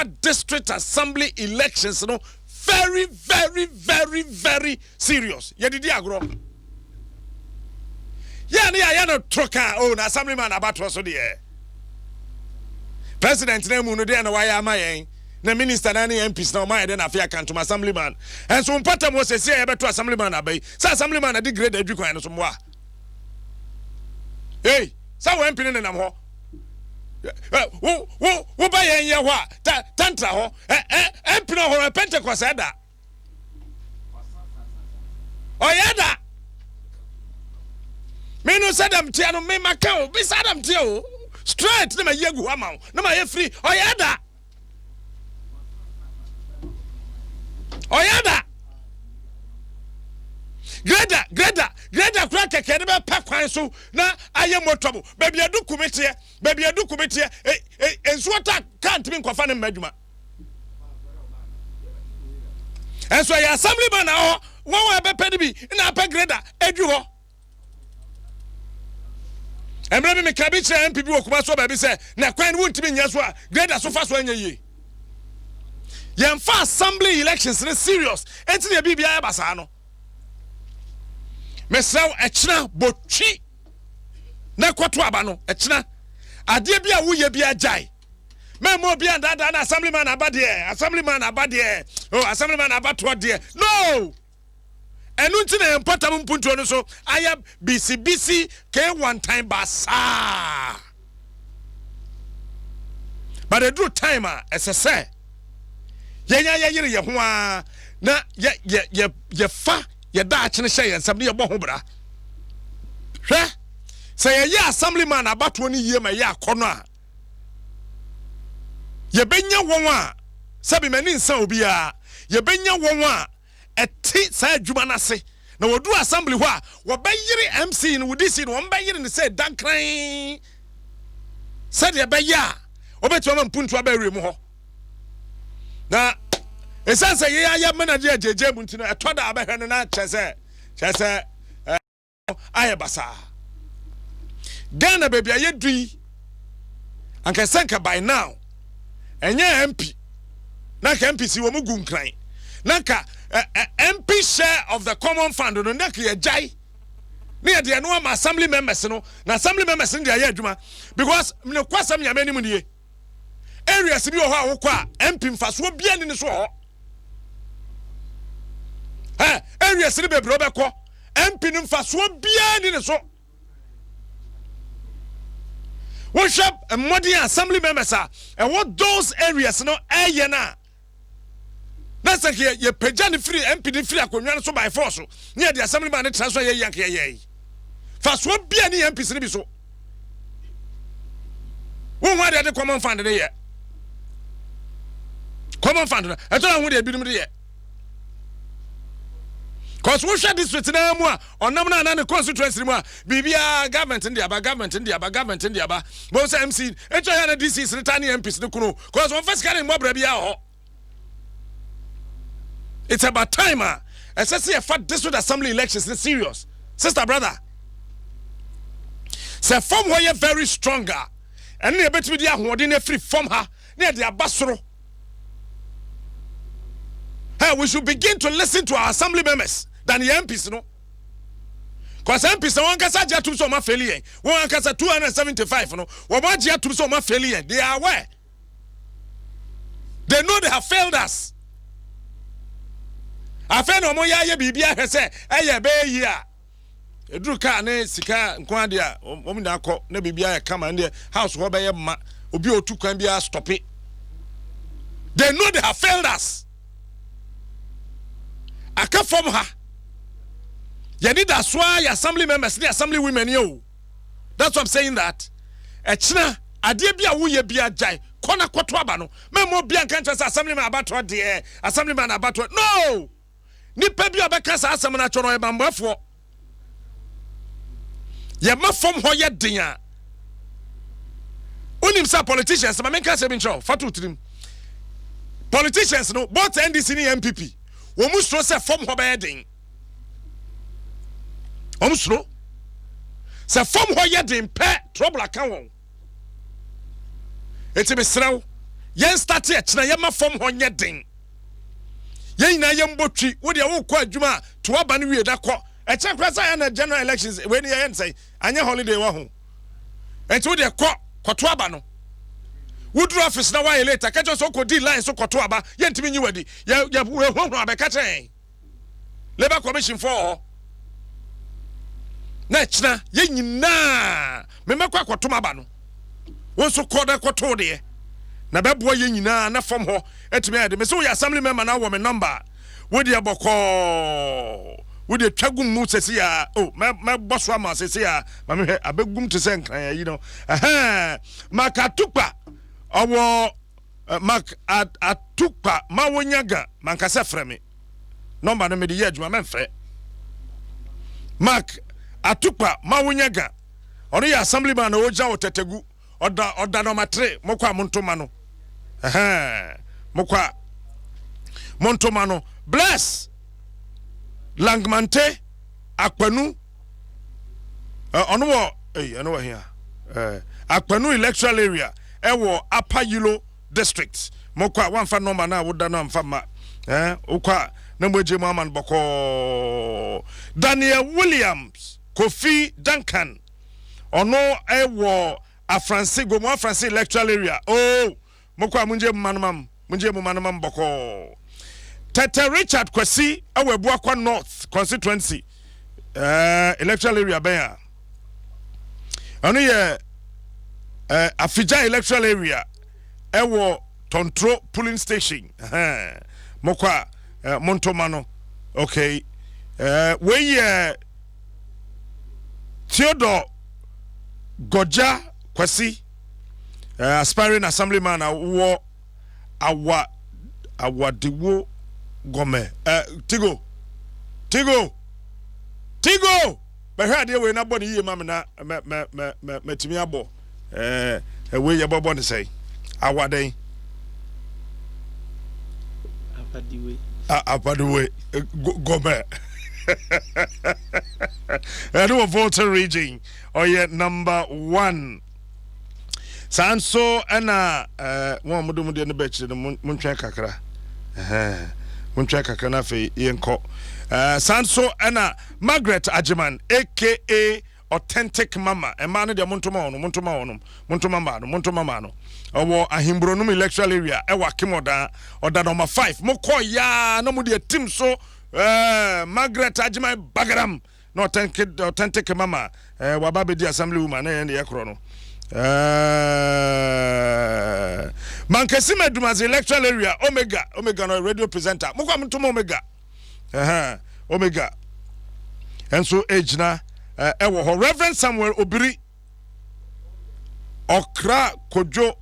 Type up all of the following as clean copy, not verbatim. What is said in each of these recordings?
District assembly elections no very very very very serious. Yɛdidi agorɔ yɛa ne yɛayɛ no toro ka o na assemblyman abatoɔ so deɛ, president na mu no deɛ na wayɛ ama yɛn na minister na ne MPs na ɔma yɛ dɛ na afei akantom assemblyman. Ɛnso mpɔtam wɔ sɛsi a yɛbɛto assemblyman aba yi sɛ assemblyman na de grader adwi kwan no so mmoa. Ei, sɛ wɔ MP no nenam hɔ, wo wo woba yɛn yɛ hɔ a ta tantra hɔ ɛ ɛ MP no hɔ Pentecost ɛda ɔyɛ da me no sɛ dɛm teɛ no me ma ka o bisa dɛm teɛ o straight na ma yi agu hɔ ama wo na ma yɛ free. Ɔyɛ da, ɔyɛ da. Grader, grader, grader kura kɛkɛ de bɛpɛ kwan so na ayɛ motorable. Baabi adu kumi teɛ, baabi adu kumi teɛ, e e nsuo ta kaa ntumi nkɔfa ne mma adwuma. Ɛnso ɛyɛ assembly man na hɔ wɔn a ɛbɛpɛ no bi na apɛ grader adwi hɔ. Mmerɛ bi meka bi kyerɛ MP bi wɔ kuma so baabi sɛ na kwan no wontumi nyɛ so a grader so fa so anyɛ yie. Yɛmfa assembly elections no serious, ɛnti na biribiara yɛ basaa no. Mesrɛ wo, ɛkyena bɔtwi na kɔto aba no. Ɛkyena adeɛ bi a woyɛ bi agyae mɛmma obi andaadaa na assemblyman aba deɛ, assemblyman aba deɛ, oh, assemblyman abatoɔ deɛ no. Ɛno nti na yɛn mpɔtam mpuntuo no so ayɛ bisibisi k1 time basaa, but ɛduru time a ɛsɛ sɛ yɛnya yɛyere yɛn ho a na yɛ yɛ yɛ yɛfa yɛda akyene hyɛ yɛn nsam ne yɛbɔ ho bra. Hwɛ sɛ yɛyɛ assemblyman abatoɔ no yie ma ɛyɛ akɔnɔ a yɛbɛnya wɔn a sɛbi m'ani nsa obiara, yɛbɛnya wɔn a ɛte saa adwuma no ase na wɔduru assembly hɔ a wɔbɛyere MC no, wodi si no, wɔn bɛyere no sɛ dankran sɛdeɛ ɛbɛyɛ a wɔbɛtumi ama mpuntu abɛwura mu hɔ. Na ɛsiane sɛ yɛyɛ ayɛ manager agyegye mu nti no, ɛtɔ da abɛhwɛ no na kyerɛ sɛ ayɛ basaa. Ghana baabi a yɛdu yi, anka sɛ nka by now ɛnyɛ MP na nka MP si wɔn mu gu nkran na nka MP share of the common fund no na nka yɛgyae ne yɛde ɛno ama assembly members no na assembly members no de ayɛ adwuma, because ne kwasɛm Nyame anim nie, areas bi wɔ hɔ a wokɔ a MP mfasoɔ bia ni ne so wɔ hɔ. Areas no bebree wobɛkɔ, MP no mfasoɔ biara ni ne so. Wohwɛ mmɔden assembly members a ɛwɔ those areas no ɛyɛ no a, na sɛ nka yɛpagya ne firi MP ne firi akonnwa no so by force ne yɛde assembly man ne tena so a yɛyɛ anka yɛyɛ yi fasoɔ bia ne yɛ MPs no bi so. Wohu adeɛ de common fund ne yɛ common fund no, ɛtɔ na ho deɛ ebinom de yɛ cause wohwɛ district naa mu a ɔnam no ana ne constituency mu a, biribiara government de aba, government de aba, government de aba. Bɔn sɛ MC ɛtwa yɛ na DCs ne ta ne MPs ne kunu cause wɔn fɛ sika ne mmɔ brɛ biara hɔ. It's about time a ɛsɛ sɛ yɛfa district assembly elections ne serious. Sister, brother, sɛ fam hɔ yɛ very strong a, ɛno na yɛbɛtumi de ahoɔden no afiri fam ha na yɛde aba soro. Hey, we should begin to listen to our assembly members than the MPs no, cause MPs na wɔn ankasa agye atum sɛ wɔn afail yɛn. Wɔn ankasa 275 no, wɔn agye atum sɛ wɔn afail yɛn. They are aware, they know they have failed us. Afei na wɔn yɛ ayɛ biribi ahwɛ sɛ ɛyɛ ɛbɛyɛ yie a eduru kaa ne sika nko adeɛ a wɔn nyinaa kɔ na biribi ayɛ kama ne deɛ house hɔ bɛyɛ ma obi a otu kwan biara stop it. They know they have failed us. Aka fam ha, yɛne da so a yɛ assembly members ne assembly women yɛ o. That's why I'm saying that ɛkyina adeɛ bi a woyɛ bi agyae kɔ na kɔto aba no. Mɛmɔ obi anka nkyɛn sɛ assembly man abatoɔ deɛ, assembly man abatoɔ no. Nipa bi a ɔbɛka saa asɛm no atwɔ no, ɔyɛ bambɔfoɔ. Yɛma fam hɔ yɛ den a, wonim sɛ politicians ma menka sɛ bi nkyerɛ wo, fa to tirim. Politicians no, both NDC ne NPP, wɔn mu suro sɛ fam hɔ bɛyɛ den. Wɔn suro sɛ fam hɔ yɛ den pɛ, trouble aka wɔn. Eti mesrɛ wo, Yɛn start ɛkyena yɛma fam hɔ nyɛ den. Yɛn nyinaa yɛn bɔ twi. Wo deɛ wokɔ adwuma a to aba no wie na kɔ. Ɛkyɛ koraa sɛ ayɛ na general elections wei ni yɛyɛ nsɛn anyɛ holiday wɔ ho. Nti wo deɛ kɔ kɔto aba no. Woduru office na woayɛ late a ka kyerɛ sɛ wokɔdi line so kɔto aba yɛntumi nyi wadi. Yɛ yɛ yɛhuahua abɛka kyerɛ yɛn. Labour Commission foɔ wɔ hɔ. Na ɛkyena yɛn nyinaa memɛkɔ akɔto m'aba no. Wo nso kɔ na kɔto deɛ. Na bɛboa yɛn nyinaa na fam hɔ atumi ayɛ de. Mese woyɛ assembly member na wɔ me number a, wo deɛ bɔkɔɔ. Wo deɛ twa gum mu sɛsi a. Oh, mɛbɔ so ama sɛsi a. Ma mehwɛ, abɛgum te sɛ nkran ayi no. Ɛhɛn, Makatukpa, ɔwɔ Mak Atukpa ma wonya ga manka sɛ frɛ me. Nɔmba no mede yɛ adwuma mɛmfrɛ. Mark Atukpa ma wonya ga. Ɔno yɛ assemblyman na ɔgyina wɔ Tɛtɛgu. Ɔda ɔda nɔma tere mokɔ a monto ma no. Ɛhɛn mokɔ a monto ma no. Bless Langmante Akpanu ɔno wɔ ɛyi ɛno wɔ hea ɛɛ Akpanu electoral area ɛwɔ Upper Yilo district. Mokɔ a wamfa nɔmba no a woda no amfa mma ɛɛ wokɔ a na mo agye mu ama no bɔkɔɔ. Daniel Williams Kofi Duncan ɔno ɛwɔ Afranse Gomoa Afranse electoral area. Oh mokɔ a mongye mu ma no mam mongye mu ma no mam bɔkɔɔ. Tɛtɛ Richard Kwasi ɛwɔ Abuakwa North constituency ɛɛ electoral area bɛn a ɛno yɛ ɛɛ Afigya electoral area ɛwɔ Tontro polling station. Ɛhɛn mokɔ a ɛɛ montoma no. Okay, ɛɛ wei yɛ Theodore Gɔgya Kwasi ɛɛ aspiring assemblyman a wɔ awa awadewo gɔmɛ ɛɛ Tigo Tigo Tigo bɛhwɛ adeɛ wei na bɔ ne yie ma me na mɛ mɛ mɛ mɛ mɛtumi abɔ ɛɛ wei yɛ bɔbɔ ne sɛn awadɛn Apadiwe. Apadiwe gɔmɛ ɛne wɔ Volta region ɔyɛ number 1. Saa nso ɛna ɛɛ wɔn a wɔde wɔn deɛ no bɛkyerɛ no montwɛn kakra ɛhɛn montwɛn kakra na afei yɛnkɔ ɛɛ saa nso ɛna Margaret Agyeman aka Authentic Mama mmaa no deɛ montoma wɔn montoma wɔn montoma mmaa no montoma mmaa no ɔwɔ Ahemburonum electoral area ɛwɔ Akemɔdan ɔda nɔma 5 mokɔ yaa na mo deɛ tim so ɛɛ Margaret Agyeman Bagaram na authentic authentic mama ɛɛ eh, waba abɛdi assembly woman na yɛn de yɛ korɔ no ɛɛ eh, mankasi ma dumaze electoral area omega omega no radio presenter mokɔ a montom omega ɛhɛn omega nso egyina ɛwɔ hɔ Reverend Samuel Obiri ɔkra kodwo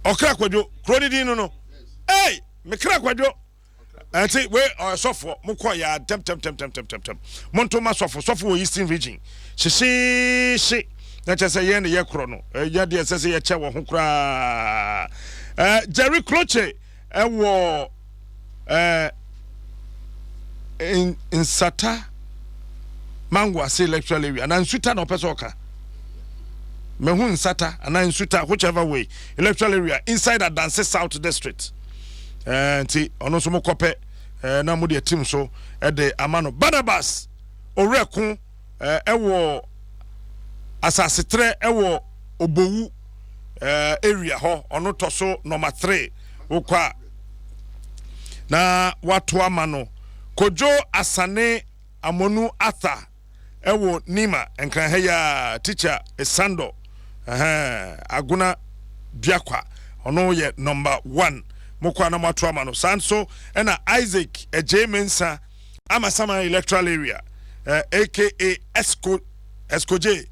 ɔkra kwadwo kuro ne din no no ei mekra kwadwo Ɛnti wei ɔyɛ sɔfoɔ mo kɔ yɛ ntɛm tɛm tɛm tɛm tɛm tɛm mo nto ma sɔfo sɔfo wɔ eastern region hyehyeehye na kyerɛ sɛ yɛn ne yɛ korɔ no ɛyɛ deɛ ɛsɛ sɛ yɛkyɛ wɔ ho koraa ɛɛ Jerry Kloche ɛwɔ ɛɛ nsata mango ase electoral area na nsuta na ɔpɛ sɛ ɔka mehu nsata anaa nsuta whichever way electoral area inside Adanse South District. Eh, nti ɔno nso mokɔpɛ eh, na mode atim so de ama no. Barnabas Owurɛko eh, ɛwɔ asasetrɛ ɛwɔ Obowu eh, area hɔ, ɔno tɔ so nɔma 3 wokɔ a na wato ama no. Kojo Asane Amonu Arthur Ɛwɔ Nima, Nkran ha yi ara, teacher Esandor ɛhɛn, Agona Duakwa, ɔno yɛ number one, mokɔ a na moato ama no. Saa nso ɛna Isaac Adjei Mensah, Amasaman Electoral Area, eh, aka Esco, Esco J.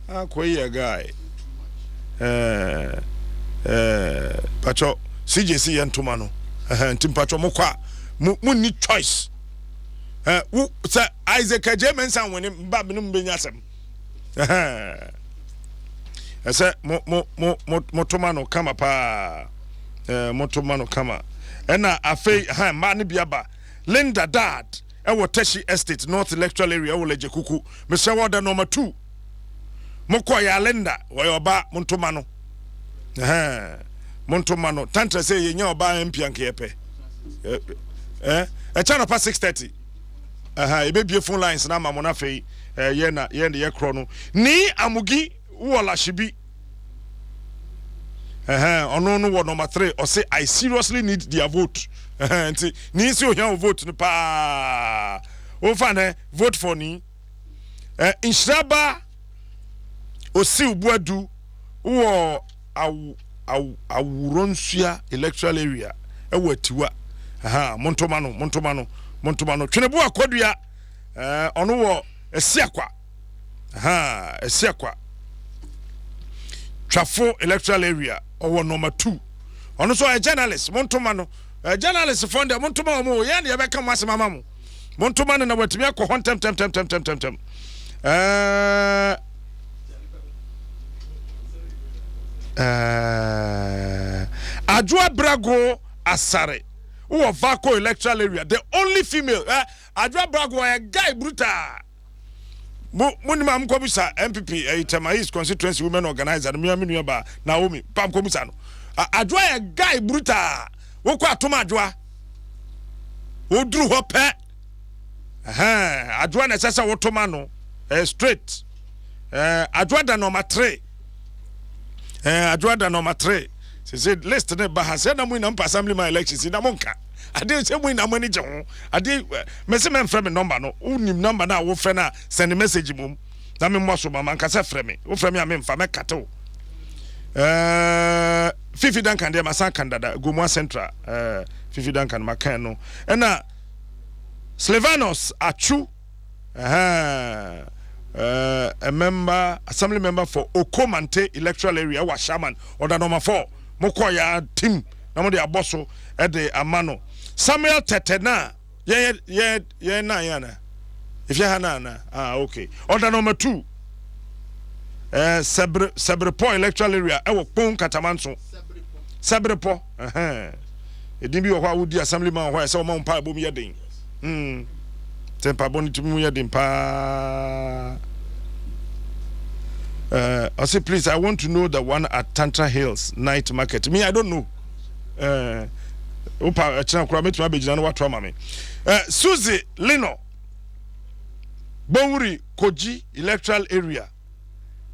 Ah, kɔ yɛ guy. Eh, eh, pacho, CJC yɛ ntoma no. Eh, nti pacho mokɔ a, mo nni choice. Eh, wo sɛ Isaac Adjei Mensah nwene mba me no mbɛnya asɛm. Ɛsɛ mo mo mo mo motoma no kama paa. Eh, motoma no kama. Ɛna afei ha mmaa no bi aba. Linda Dad ɛwɔ Teshie Estate North Electoral Area ɛwɔ Lɛgye Kuku. Mesrɛ wɔ ɔda nɔɔma 2. Mokɔ yɛ Linda, wɔyɛ ɔbaa, montoma no. Ɛhɛn, monto ma no. Tantra sɛ yɛnya ɔbaa MP anka yɛpɛ. Ɛkyɛ anɔpa 6:30. Ɛhɛn, yɛbɛbie phone lines no ama mo no afei yɛ na yɛn de yɛkorɔ no. Ni Amugi wɔ Lashibi. Ɛhɛn, ɔno no wɔ number 3. Ɔse I seriously need their vote. Ɛhɛn, nti ni si ohia wo vote no paa. Womfa ne vote for ni. Nhyiraba Osiw Buadu wɔ Awuronsua electoral area ɛwɔ Atiwa. Aha, montoma no, montoma no, montoma no. Twenebo Akɔdua, ɔno wɔ Asiakwa. Aha, Asiakwa. Twafo electoral area, ɔwɔ number 2. Ɔno nso ɔyɛ journalist, montoma no. Journalist fɔ deɛ montoma wɔn o, yɛn deɛ yɛbɛka mo asɛm ama mo. Montoma no na watumi akɔ hɔ ntɛmtɛmtɛmtɛmtɛm. Adwoa Brago Asare wɔ Vako electoral area, the only female. Adwoa Brago ɔyɛ guy brutal. Mo mo nim a mokɔbusa NPP Tema East constituency women organizer no, mea me nua ba Naomi pa mokɔbusa no. Adwoa yɛ guy brutal. Wokɔ atom Adwoa, woduru hɔ pɛ. Adwoa na ɛsɛ sɛ wotoma no straight. Adwoa da number 3. Adwoa da number 3. Sɛ list ne ba ha sɛ na mo nyinaa mpa assembly man elections na mo nka adeɛ sɛ mo nyinaa mo ani gye ho adeɛ. Mɛsɛ mɛmfrɛ me number no, wonim number no a wofrɛ no a, send message mom na memmɔ so ma manka sɛ frɛ me. Wofrɛ me a memfa mɛkate wo. Fifi Duncan deɛ masan kan dada, Gomua Central. Fifi Duncan makan no. Ɛna Sylvanus Achu, a member, assembly member for Okomante electoral area wɔ Ashaiman, ɔda number 4. Mokɔ ya team na mo de abɔ so ɛde ama no. Samuel Tete na yɛn yɛn yɛn na yɛn ana efia ha na ana ah okay, ɔda number 2. Sɛbere Sɛberepɔ electoral area ɛwɔ Kpone Katamanso. Sɛberepɔ, ɛhɛn, edin bi wɔ hɔ a wodi assembly man wɔ hɔ a ɛsɛ wɔn a wɔn mpaebɔ mu yɛ den. Sɛ mpaebɔ no tumi mu yɛ den paa. Ɔse please, I want to know the one at Tantra Hills night market. Me, I don't know. Wopa ɛkyerɛ koraa mɛtumi abɛgyina no wato ama me. Suzy Lino Bowuri Koji electoral area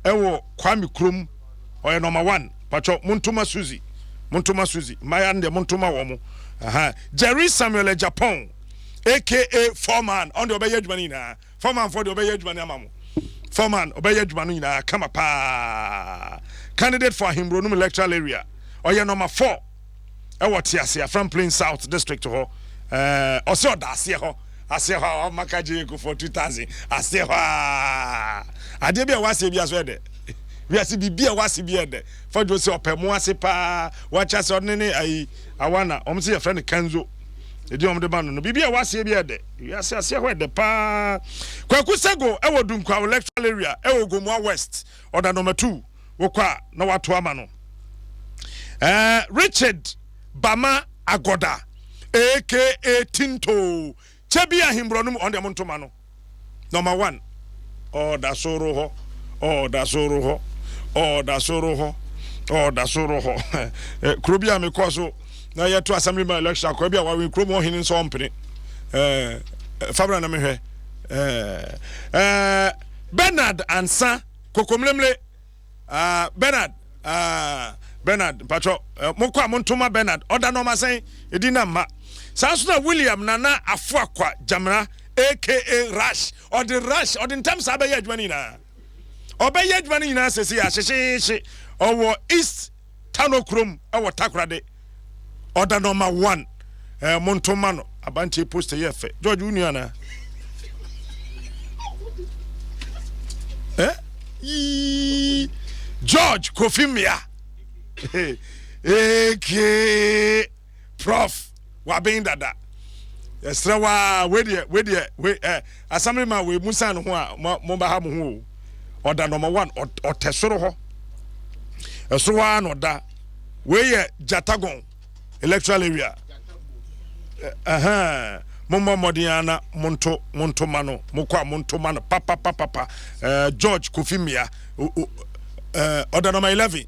ɛwɔ Kwame Kurom, ɔyɛ number 1. Patwɔ montoma Suzy, montoma Suzy, mmaayewa no deɛ montoma wɔ mo. Jerry Samuel Japan aka Foreman, ɔno deɛ ɔbɛyɛ adwuma no nyinaa. Foreman fo deɛ ɔbɛyɛ adwuma no ama mo. Foreman ɔbɛyɛ adwuma no nyinaa kama paa. Candidate for Ahemburonum electoral area, ɔyɛ number 4 ɛwɔ Tease Afram Plain South district hɔ. Ɔsɛ ɔda aseɛ hɔ, aseɛ hɔ a ɔmaka gye for 2000 aseɛ hɔ a adeɛ bi a waseɛ bi aso ɛdɛ wiase biribi a wase bi ɛdɛ fɔdwo sɛ ɔpɛ mo ase paa. Wakyɛ sɛ ɔne ne ayi awana ɔmo sɛ yɛfrɛ no Kanzo ɛdi ɔmo de ma no biribi a waseɛ bi ɛdɛ wiase aseɛ hɔ ɛdɛ paa. Kwaku Sego ɛwɔ Dunkwa electoral area ɛwɔ Gomua West, ɔda number 2. Wokɔ a na wato ama no. Richard Bama Agoda aka Tinto Kyɛbi Ahemborɔ no mu, ɔno deɛ montoma no number 1. Ɔda soro hɔ, ɔda soro hɔ, ɔda soro hɔ, ɔda soro hɔ. Kuro bi a mekɔ so na yɛto assembly man election akɔ bi a wawe kurom ɔhene nso ɔmpene fabra na mehwɛ. Bernard Ansa Kokomlemle, Bernard, Bernard mpatwɔ mokɔ a montoma Bernard, ɔda nɔɔma sɛn ɛdi na mma saa nso na William Nana Afoakwa Gyamena aka Rush, ɔde Rush ɔde ntam saa bɛyɛ adwuma no nyinaa, ɔbɛyɛ adwuma no nyinaa sɛsi ahyehyehye. Ɔwɔ East Tano kurom ɛwɔ Takorade, ɔda nɔɔma 1. Montoma no. Abantie poster yɛ fɛ. George wo nua na yii George Kofi Mmea aka Prof waben dada. Yɛsrɛ waa, wei deɛ wei deɛ wei assembly man wei musan ne ho a mo ba ha mo ho o. Ɔda number 1, ɔtɛ soro hɔ, ɛsoro hɔ ara na ɔda. Wei yɛ Jatagon electoral area. Mommɔ mmɔden ara na monto monto ma no. Mokɔ a monto ma no papapapapa. George Kofi Mmea, ɔda number 11.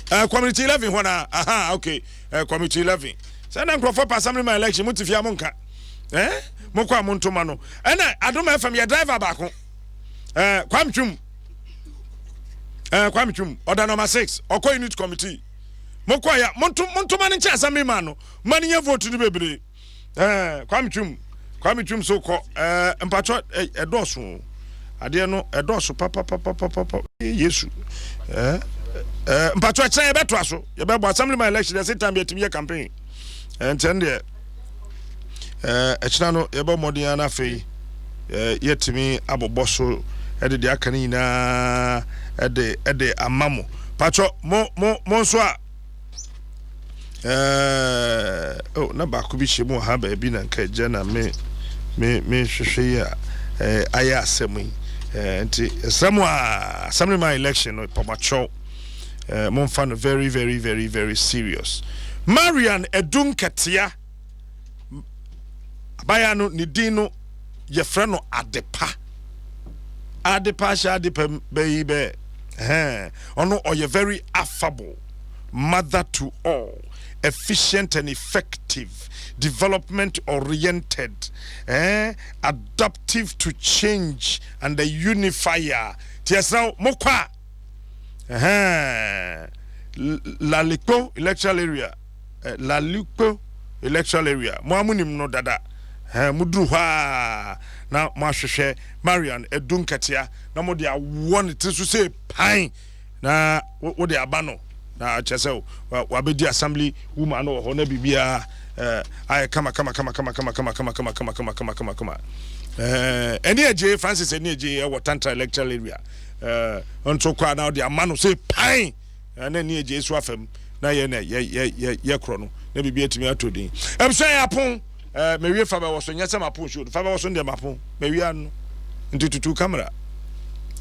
Community 11 hɔ na aha, okay, Community 11 sɛ na nkurɔfoɔ pa assembly man election mo te fia mo nka mo kɔ a mo ntoma no. Ɛna Adom FM yɛ driver baako, Kwame Twum, Kwame Twum ɔda number 6, ɔkɔ unit committee. Mo kɔ ya mo ntoma no nkyɛn assembly man no ma no nyɛ vote no bebree. Kwame Twum, Kwame Twum so kɔ. Mpatwɔ ɛdɔɔso adeɛ no ɛdɔɔso papapapapapa. Yesu, mpatwɔ ɛkyɛn yɛbɛtoa so, yɛbɛbɔ assembly man election. Ɛsɛ time yɛtumi yɛ campaign nkyɛn deɛ ɛkyina no yɛbɛ mmɔden ana afei yɛtumi abobɔ so ɛde deɛ aka no nyinaa ɛde ama mo. Patwɔ mo nso a oh, na baako bi hyɛ mu wɔ ha baabi na nka agya na me hwehwɛ yi a ayɛ asɛm yi. Nti ɛsrɛ mo a assembly man election no pɔmakyɛw, momfa no very very very very serious. Marian Edu Nketea abaya no ne din no yɛfrɛ no Adepa, Adepa hyɛ Adepa bɛyi bɛ ɛhɛn. Ɔno ɔyɛ very affable, mother to all, efficient and effective, development oriented, adaptive to change and a unifier. Tí ɛsrɛ mo kɔ a ɛhɛn Lalikpo electoral area, Lalikpo electoral area, mo amunim no dada. Mo duru hɔ a na mo ahwehwɛ Marian Edu Nketea na mo de awɔ ne tiri so sɛ pan na wo de aba no na kyerɛ sɛ wabɛdi assembly woman no wɔ hɔ na biribiara ayɛ kama kama kama kama kama kama kama kama kama kama kama kama kama. Ɛne agye Francis ɛne agye ɛwɔ Tantra electoral area, nso kɔ a na ɔde ama no sɛ pan ɛna ne agye so afam na yɛ na yɛ yɛ yɛ yɛ korɔ no na biribi atumi atɔ din. Ɛbusua yɛ apon mɛwie fa bɛwɔ so nyɛ sɛ mapon show fa bɛwɔ so deɛ mapon mɛwie ano nti tutu camera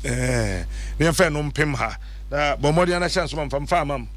ne yɛmfa no mpem ha na bɔ mmɔden anahyɛ nsoma mfa mfa ama m.